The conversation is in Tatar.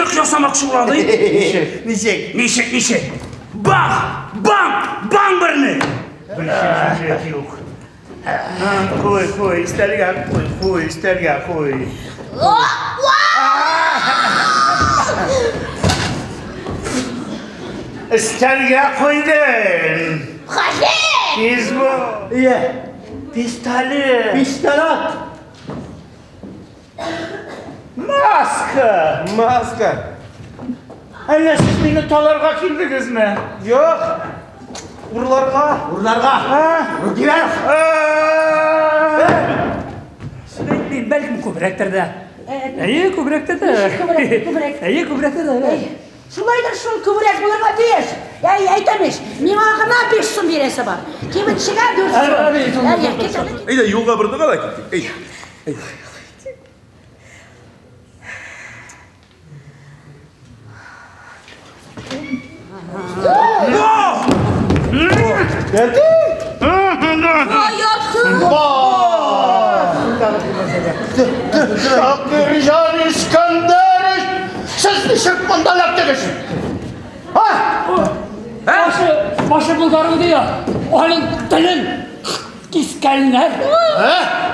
Цирк ясамакчы була ди. Ничек? Ничек? Ничек, ничек? Бах! Бам! Бам берне! Бер юк. Куй, куй, өстәлгә куй, куй, өстәлгә куй. Өстәлгә куйдым. Хаҗи! Тиз бул. Ие. Пистолет. Пистолет. Маска. Маска. Әллә сез мине таларга килдегезме? Юк. Урларга. Урларга. Руки вверх. Әйтмим, бәлкем күбрәктер дә. Әйе, күбрәктер дә. Күбрәк, күбрәк. Әйе, күбрәктер дә. Шулайдыр шул күбрәк булырга тиеш. Әй, әйтәм ич, миңа гына 5 сум бирәсе бар. Кибетчегә 4 сум. Әйе, кит әле. Әйдә, юлга бордык ала киттек. Әйдә. Әти! Оятсыз! Шакирҗан Искәндәров! Сез ничек монда эләктегез? А? Башы, башы булгарылды я. Аның телен кискәннәр. Ә?